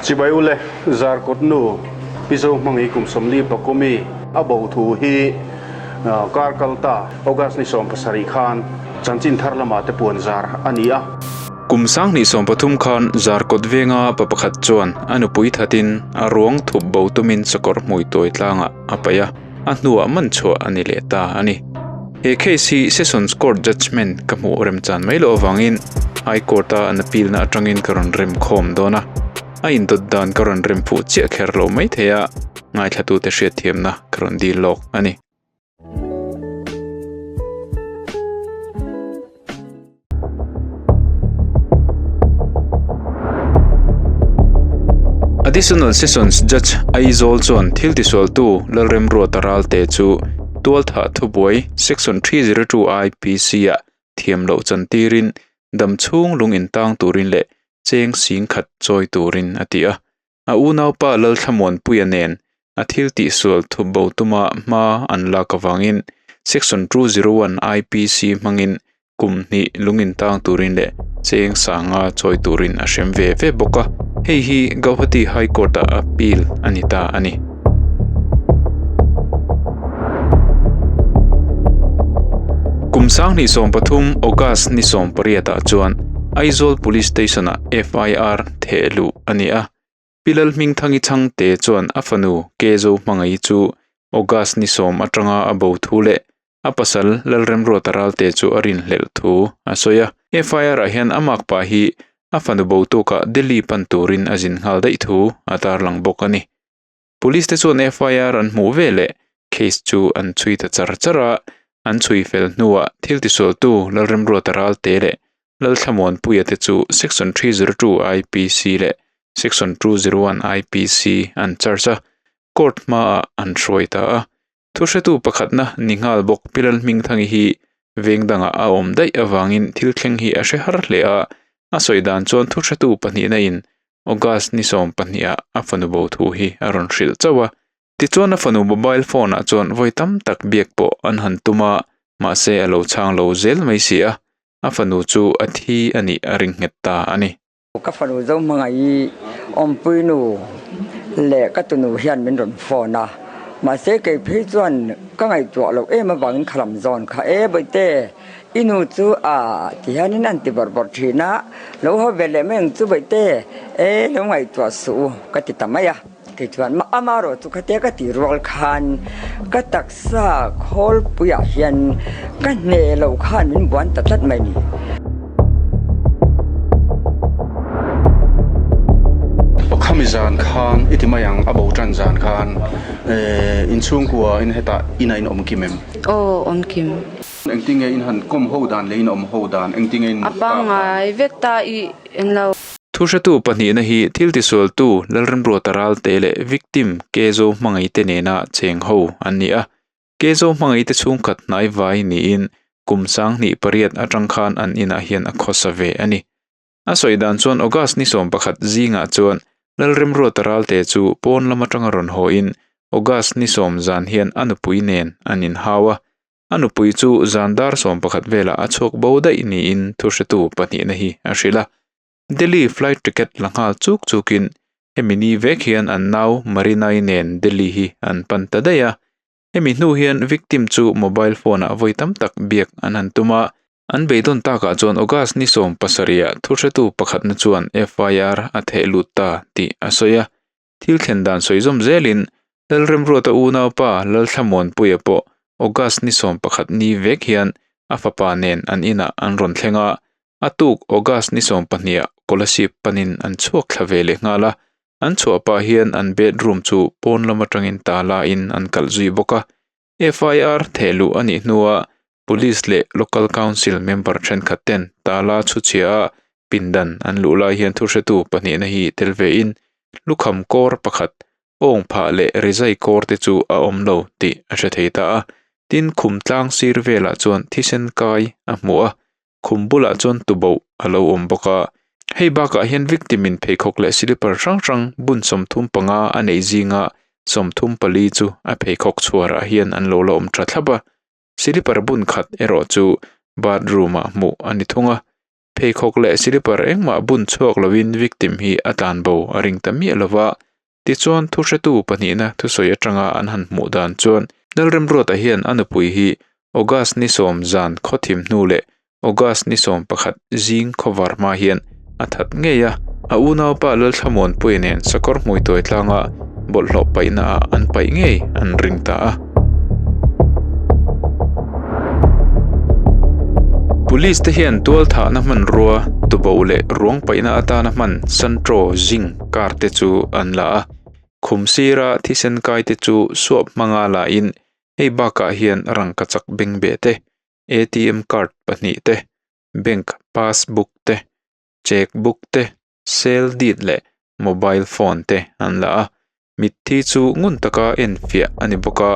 Chibai ule, Zarkawt nu Pi Zohmangi kum 40 pakumi a bo thu hi kar kal ta August ni 17 khan chanchin thar lamah te puan zar a ni a. Kum 2013 khan Zarkawt venga pa pakhat chuan a nupui thatin a ruang thup bo tumin sakawr hmui tawi tlangah a paih a, a hnuah man chhuah a ni leh ta a ni. He case hi Sessions Court judgement ka hmuh remchan mai loh avangin High Court a an appeal na atangin ka rawn rem khawm dawn a, a indawt dan ka rawn rem fuh chiah kher lo mai thei a, ngaithlatute hriatthiamna ka rawn dil lawk a ni. Additional Sessions Judge Aizawl chuan thil tisualtu Lalremruata Ralte chu tualthah thubuai Section 302 IPC-ah thiam loh chantirin dam chhung lung intang turin leh cheng sing khat chawi turin a ti a. A unaupa Lalthlamuanpuia nen a thil tihsual thup bo tuma hma an lak avangin Section 201 IPC hmangin kum hnih lung intang turin leh cheng sanga chawi turin a hrem ve ve bawk a, hei hi Gauhati High Court-ah appeal a ni ta a ni. Kum 2013 August ni 18 ah chuan Aizawl Police Station-ah FIR theh luh a ni a. Pi Lalhmingthangi Chhangte chuan a fanu Kezo Hmangaih chu August ni 10 atanga a bo thu leh a pasal Lalremruata Ralte chu a rinhlelh thu a sawi a. FIR ah hian a makpa hi a fanu bo tukah Delhi pan turin a zin nghal daih thu a tarlang bawk a ni. Police te chuan FIR an hmuh ve leh case chu an chhui ta char char a, an chhui fel hnuah thil tisualtu Lalremruata Ralte leh Lalthlamuanpuia te chu Section 302 IPC leh Section 201 IPC an charge a, court hmaah an hruai ta a. Thuhretu pakhatna ni nghal bawk Pi Lalhmingthangi hi veng dangah a awm daih avangin thil thleng hi a hre har hle a, a sawi dan chuan thuhretu pahnihna in August ni 12 ah a fanu bo thu hi a rawn hrilh chauh a. Tichuan a fanu mobile phone ah chuan vawi tam tak biak pawh an han tum a, mahse a lo chhang lo zel mai si a, a fanu chu a thi a nih a ring nghet ta a ni. Ka fanu zo hmangaih awmpui nu leh ka tunu hian min rawn phone a, mahse kei phei chuan ka ngaihtuah loh em avangin kha lam zawn kha e bawihte i nu chu a ti hianin an ti bawrh bawrh thin a, lo haw ve leh mai ang chu bawihte e lo ngaihtuah suh u ka ti ta mai a, kei chuan amaherawh chu khatia ka tih rual khan ka taksa khawlpuiah hian ka hneh loh khan min buan ta tlat mai ni. Khami zan khan i ti mai ang a bo tan zan khan inchhungkua in hetah ina in awm kim em? Aw awm kim. Engtinge in han kawm ho dan leh in awm ho dan engtinge in A pangngai vek ta i en lo. Thuhretu pahnihna hi thil tisualtu Lalremruata Ralte leh victim Kezo Hmangaihte nena cheng ho an ni a. Kezo Hmangaihte chhungkhat hnai vai niin kum 28 atang khan an inah hian a khawsa ve a ni. A sawi dan chuan August ni 11 zingah chuan Lalremruata Ralte chu pawn lam atanga rawn hawiin August ni 10 zan hian a nupui nen an inhau a. A nupui chu zan dar 11 velah a chhuak bo daih niin thuhretu pahnihna hi a hrilh a. Delhi flight ticket la nghal chuk chukin hemi ni vek hian an nau Marinai nen Delhi hi an pan ta daih a. Hemi hnu hian victim chu mobile phone ah vawi tam tak biak an han tum a. An beidawn takah chuan August ni 17 ah thuhretu pakhatna chuan FIR a theh lut ta tih a sawi a. Thil thlen dan sawi zawm zelin Lalremruata unaupa Lalthlamuanpuia pawh August ni 11 ni vek hian a fapa nen an inah an rawn thleng a, a tuk August ni 12 ah Kolasib panin an chhuak thla ve leh nghal a, an chhuah pah hian an bedroom chu pawn lam atangin tala in an kalh zui bawk a. FIR theh luh a nih hnuah Police leh Local Council member thenkhat ten tala chhuchhia a pindan an luh lai hian thuhretu pahnihna hi tel ve in lukham kawr pakhat awng phah leh rizai kawr te chu a awm lo tih a hre thei ta a. Tin, khum tlang sir velah chuan thisen kai a hmu a, khum bulah chuan tuboh a lo awm bawk a. Hei bakah hian victim in pheikhawk leh slipper hrang hrang bun 35 a neih zinga 34 chu a pheikhawk chhuarah hian an lo la awm tha thlap a. Slipper bun khat erawh chu bathroom ah hmuh a ni thung a. Pheikhawk leh silipar engmah bun chhuak lovin victim hi a tlanbo a ring ta miah lova. Tichuan thuhretu pahnihna thusawi atanga an han hmuh dan chuan Lalremruata hian a nupui hi August ni sawm zan khawthim hnu leh August ni 11 zing khawvar hma hian a that ngei a, a unaupa Lalthlamuanpuia nen sakawr hmuituai tlanga bawlhhlawh paihna ah an paih ngei an ring ta a. Police te hian tualthahna hmanrua tubo leh ruang paihna atana hman Santro zing car te chu an la a, khum sira thisen kai te chu suap hmanga la in hei bakah hian rangkachak bengbeh te, ATM card 2 te, bank passbook te, cheque book te, sale deed leh mobile phone te an la a. Mitthi chu ngun taka enfiah a ni bawk a,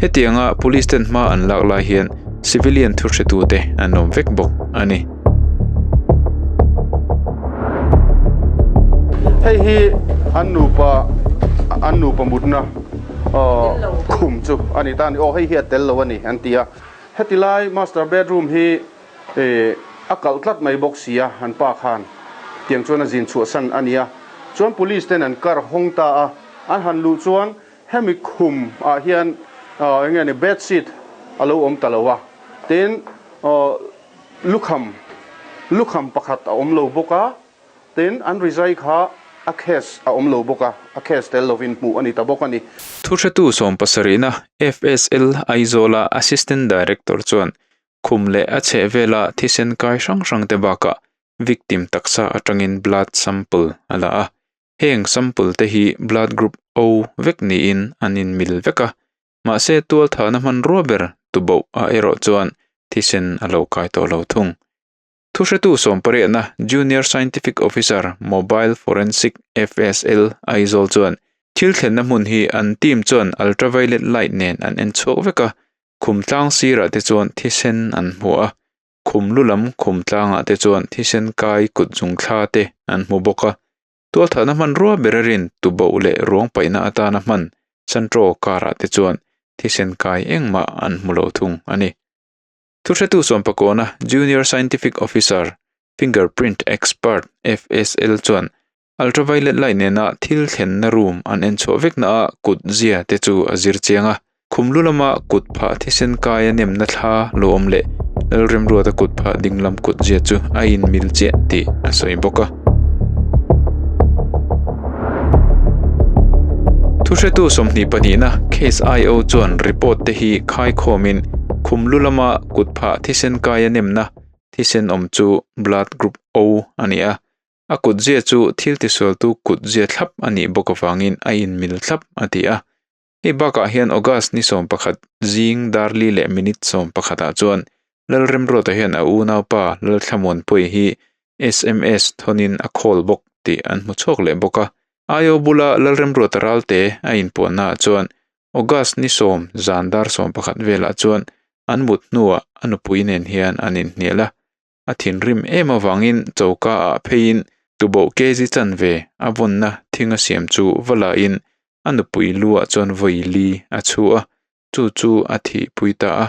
hetianga police ten hma an lak lai hian civilian thuhretute an awm vek bawk a ni. Hei hi an nupa an nupa mutna khum chu a ni ta a ni. Aw hei hi a tel lo a ni an ti a. Heti lai master bedroom hi a kalh tlat mai bawk si a, an pa khan tiang chuan a zin chhuahsan a ni a. Chuan police ten an kar hawng ta a, an han luh chuan hemi khum ah hian eng nge ni bed sheet a lo awm ta lo a, tin lukham lukham pakhat a awm lo bawk a. Tin, an rizai kha a case a awm lo bawk a, a case tel lovin hmuh a ni ta bawk a ni. Thuhretu sawmpasarihna FSL Aizawla Assistant Director chuan khum leh a chhehvela thisen kai hrang hrangte bakah victim taksa atangin blood sample a la a. Heng sample te hi blood group O vek niin an inmil vek a, mahse tualthahna hmanrua ber tuboh ah erawh chuan thisen a lo kai tawh lo thung. Thuhretu sawmpariahna Junior Scientific Officer, Mobile Forensic, FSL, Aizawl chuan thil thlenna hmun hi an team chuan ultraviolet light nen an en chhuak vek a, khum tlang sirah te chuan thisen an hmu a, khum lu lam khum tlangah te chuan thisen kai kut zung thla te an hmu bawk a. Tualthahna hmanrua ber a rin tuboh leh ruang paihna atana hman Santro car-ah te chuan thisen kai engmah an hmu lo thung a ni. Thuhretu sawmpakawna Junior Scientific Officer, Fingerprint Expert, FSL chuan ultraviolet light nena thil thlenna room an en chhuah vekna ah kut zia te chu a zir chiang a. Khum lu lama kut phah thisen kaia nemna thla lo awm leh Lalremruata kut phah ding lam kut zia chu a inmil chiah tih a sawi bawk a. Thuhretu 22na case IO chuan report te hi khaikhawmin khum lu lama kut phah thisen kaia nemna thisen awm chu blood group O a ni a, a kut zia chu thil tisualtu kut zia thlap a nih bawk avangin a inmil thlap a ti a. Hei bakah hian August ni 11 zing darli leh minute 11 ah chuan Lalremruata hian a unaupa Lalthlamuanpuii hi sms thawnin a call bawk tih an hmu chhuak leh bawk a. Aio bula Lalremruata ralte a inpuannaah chuan August ni 10 zan dar 11 velah chuan an mut hnuah a nupui nen hian an inhnial a. A thinrim em avangin choka ah pheiin tuboh kg chanve a vawnna thing a siam chu va lahin a nupui lu ah chuan vawi li a chhu a, chu chu a thihpui ta a.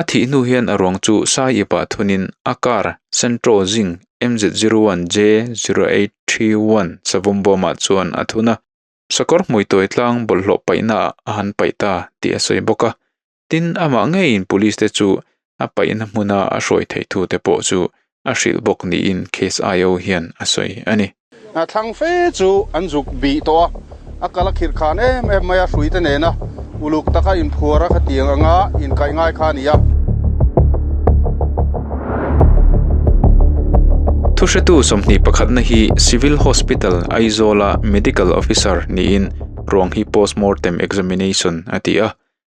A thih hnu hian a ruang chu sai ipah thunin a car Santro zing MZ01J0831 savawm bawmah chuan a thun a, sakawr hmuitawi tlang bawlhhlawh paihna ah a han paih ta tih a sawi bawk a. Tin, amah ngeiin police te chu a paihna hmuna a hruai theih thu te pawh chu a hrilh bawk niin case IO hian a sawi a ni. A thlang fe chu an zuk bih tawh a, a kal a khirh khan em em mai a, hrui te nena uluk taka inphuar a khatiang anga inkaih ngai kha a ni a. Thuhretu 21 na hi Civil Hospital, Aizawl-a Medical Officer niin ruang hi post-mortem examination a ti a.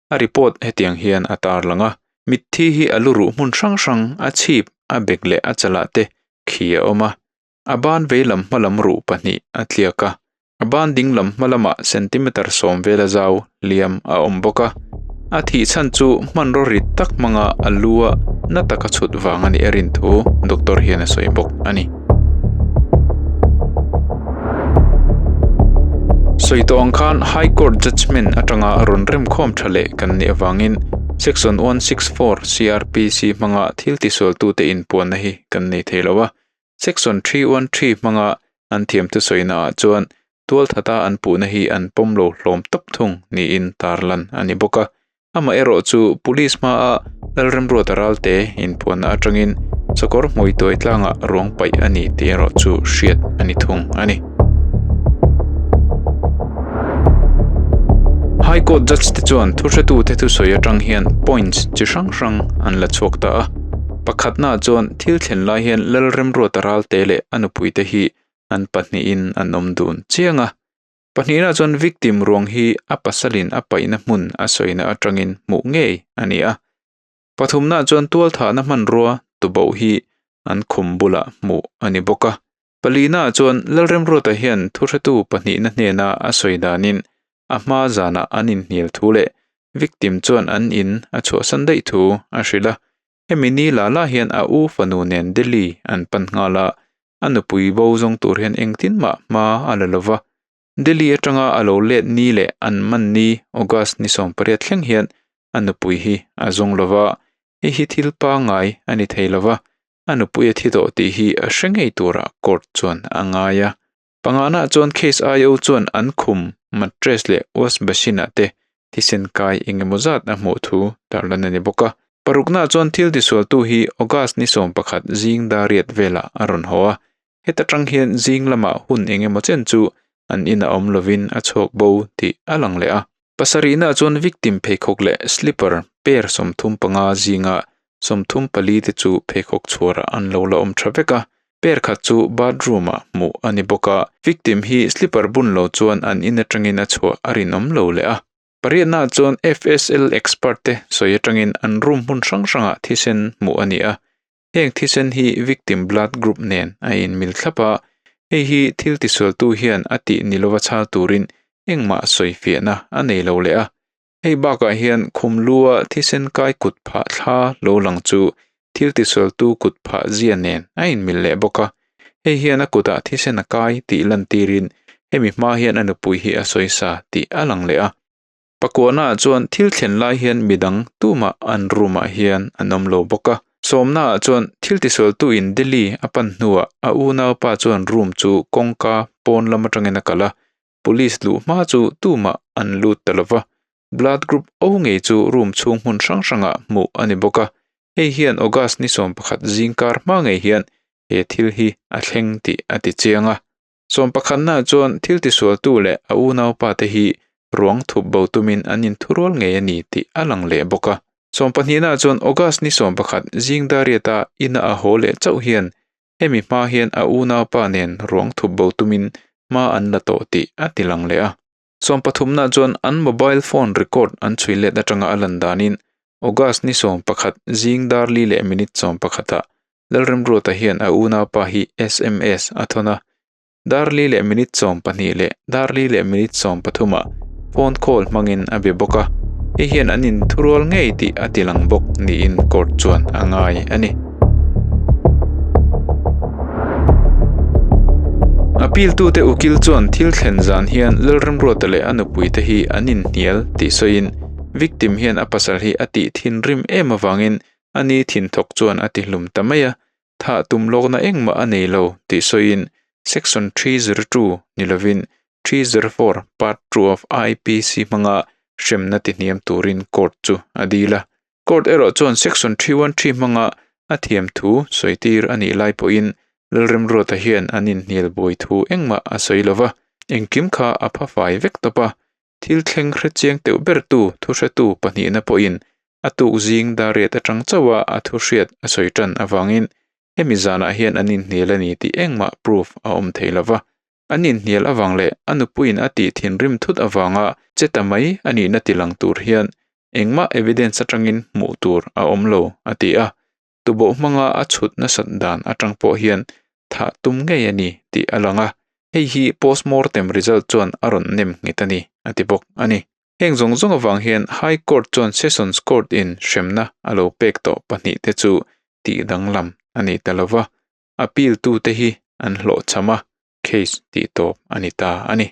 A report hetiang hian a tarlang a, mitthi hi a lu ruh hmun hrang hrang, a chhip, a bek leh a chalah te khi a awm a. A ban veilam hmalam ruh pahnih a tliak a, a ban dinglam hmalamah centimeter 10 vela zau hliam a awm bawk a. A thih chhan chu hmanraw rit tak hmanga a lu a na taka chhut vang a nih a rin thu doctor hian a sawi bawk a ni. Sawi tawh ang khan High Court judgement atanga rawn remkhawm tha leh kan nih avangin Section 164 CrPC hmanga thil tisualtute inpuanna hi kan nei thei lo a. Section 313 hmanga an thiamthu sawina ah chuan tualthata an puhna hi an pawm lo hlawm tawp thung niin tarlan a ni bawk a. Amaherawhchu police hmaa Lalremruata Ralte inpuanna atangin sakawr hmui tuai tlangah ruang paih a ni tih erawh chu hriat a ni thung a ni. High Court judge te chuan thuhretute thusawi atang hian points chi hrang hrang an la chhuak ta a. Pakhatnaah chuan thil thlen lai hian Lalremruata Ralte leh a nupuite hi an pahnihin an awm dun chiang a. Pahnihna chuan victim ruang hi a pasalin a paihna hmun a sawina atangin hmuh ngei a ni a. Pathumna chuan tualthahna hmanrua tuboh hi an khum bulah hmuh a ni bawk a. Palina chuan Lalremruata hian thuhretu pahnihna hnena a sawi danin a hma zanah an inhnial thu leh victim chuan an in a chhuahsan daih thu a hrilh a. Hemi ni la la hian a u fanu nen Delhi an pan nghal a, a nupui bo zawng tur hian engtin mah hma a la lo va. Delhi atanga a lo let ni leh an man ni August ni 18 thleng hian a nupui hi a zawng lo va, hei hi thil pangngai a ni thei lo va, a nupui a thi tawh tih hi a hre ngei turah court chuan a ngai a. Pangana chuan case IO chuan an khum, mattress leh wash basin ah te thisen kai engemaw zat a hmuh thu tarlan a ni bawk a. Parukna chuan thil tisualtu hi August ni 11 zing dariat velah a rawn haw a, heta tang hian zing lamah hun engemaw chen chu an inah awm lovin a chhuak bo tih a lang leh a. Pasarihna chuan victim pheikhawk leh slipper pair 35 zinga 34 te chu pheikhawk chhuarah an lo la awm tha vek a, pair khat chu bathroom ah hmuh a ni bawk a, victim hi slipper bun lo chuan an in atangin a chhuah a rinawm lo leh a. Pariatna chuan FSL expert te sawi atangin an room hmun hrang hrangah thisen hmuh a ni a, heng thisen hi victim blood group nen a inmil thlap a, hei hi thil tisualtu hian a tih ni lova chhal turin engmah sawi fiahna a nei lo leh a. Hei bakah hian khum lua thisen kai kut phah thla lo lang chu thil tisualtu kut phah zia nen a inmil leh bawk a, hei hian a kutah thisen a kai tih lantirin hemi hma hian a nupui hi a sawisa tih a lang leh a. Pakuana chuan thil thlen lai hian midang tumah an room ah hian an awm lo bawk a. Sawmna ah chuan thil tisualtu in Delhi a pan hnuah a unaupa chuan room chu kawngka pawn lam atangin a kalh a, police luh hma chu tumah an lut ta lova. Blood group O ngei chu room chhung hmun hrang hrangah hmuh a ni bawk a. Hei hian August ni 11 zingkar hma ngei hian he thil hi a thleng tih a ti chiang a. 11na chuan thil tisualtu leh a unaupa te hi ruang thup bo tumin an inthurual ngei a ni tih a lang leh bawk a. 12na chuan August ni 11 zing dariata ina a haw leh chauh hian hemi hma hian a unaupa nen ruang thup bo tumin hma an la tawh tih a ti lang leh a. 13na chuan an mobile phone record an chhui let atanga a lan danin August ni 11 zing darli leh minute 11 ah Lalremruata hian a unaupa hi SMS a thawn a, darli leh minute 12 leh darli leh minute 13 ah phone call hmangin a be bawk a, hei hian an inthurual ngei tih a ti lang bawk niin court chuan a ngai a ni. Appeal tute ukil chuan thil thlen zan hian Lalremruata leh a nupui te hi an inhnial tih sawiin victim hian a pasal hi a tih thinrim em avangin Ani thinthawk chuan a ti hlum ta mai a, thah tum lawkna engmah a nei lo tih sawiin Section 302 ni lovin 304 Part 2 of IPC hmanga hremna ti hniam turin court chu a dil a. Court erawh chuan Section 313 hmanga a thiam thu sawi tir a nih lai pawhin Lalremruata hian an inhnial buai thu engmah a sawi lova, engkim kha a pha fai vek tawp a, Thil thleng hrechiang teuh bertu thuhretu pahnihna pawhin a tuk zing dariat atang chauha a thuhriat a sawi tan avangin hemi zanah hian an inhnial a ni tih engmah proof a awm thei lova. An inhnial avang leh a nupuiin a tih thinrim thut avanga che ta mai a nihna tilang tur hian engmah evidence atangin hmuh tur a awm lo, a ti a. Tuboh hmanga a chhut nasat dan atang pawh hian thah tum ngei a ni tih a lang a, hei hi postmortem result chuan a rawn nem nghet a ni, a ti bawk a ni. Heng zawng zawng avang hian High Court chuan Sessions Court in hremna a lo pek tawh pahnih te chu tih danglam a ni ta lova, appeal tute hi an hlawhchham a, case tih tawp a ni ta a ni.